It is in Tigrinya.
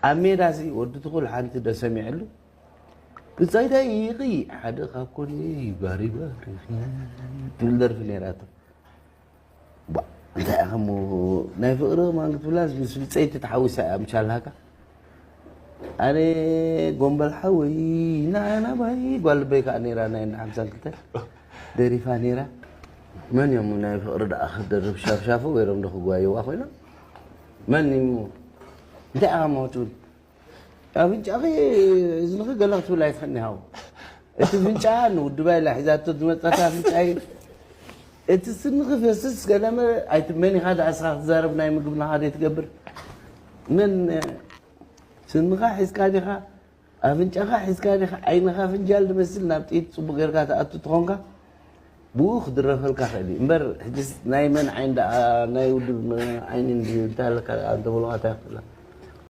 ኣብ ሜዳ ሲ ወዲ ትኹል ሓንቲ ዶ ሰሚዐሉ? ብጻይታ ይቕይ ሓደ ካብ ኮኒ ባሪባ ትብል ደርፊ ነይራቶ። ባ እንታይ ኢኻ እሞ ናይ ፍቕሪ ማን ክትብላ ምስ ብጸይቲ ተሓዊሳ እያ ምሻልሃካ። ኣነ ጎንበል ሓወይ ናና ባይ ጓል ልበይ ከዓ ነይራ ናይ እንዳ ሓምሳን ክልተ ደሪፋ ነይራ። መን እዮም ናይ ፍቕሪ ደኣ ክደርብ ሻፍሻፉ ገይሮም ዶ ክጓየዋ ኮይኖም? መን እዩ እንታይ ኢኻ እሞ ትብል? ኣፍንጫኺ እዝንኺ ገለ ክትብል ኣይትኽእልኒ ሃው። እቲ ፍንጫ ንውድባ ኢላ ሒዛቶ ዝመጸት ኣፍንጫ እዩ። እቲ ስንኺ ፈስስ ገለመ ኣይትመን ኢኻ ደኣ እስኻ ክትዛረብ ናይ ምግብና ካደ ትገብር። መን ስንኻ ሒዝካ ዲኻ ኣፍንጫኻ ሒዝካ ዲኻ ዓይንኻ ፍንጃል ዝመስል ናብ ጥይት ጽቡቅ ጌርካ ትኣቱ ትኾንካ ብኡ ክድረፈልካ ክእል እዩ እምበር ሕጅስ ናይ መን ዓይን ደኣ ናይ ውድብ ዓይኒ እንድዩ እንታይ ኣለካ ደኣ እንተበሉኻ እንታይ ክትብላ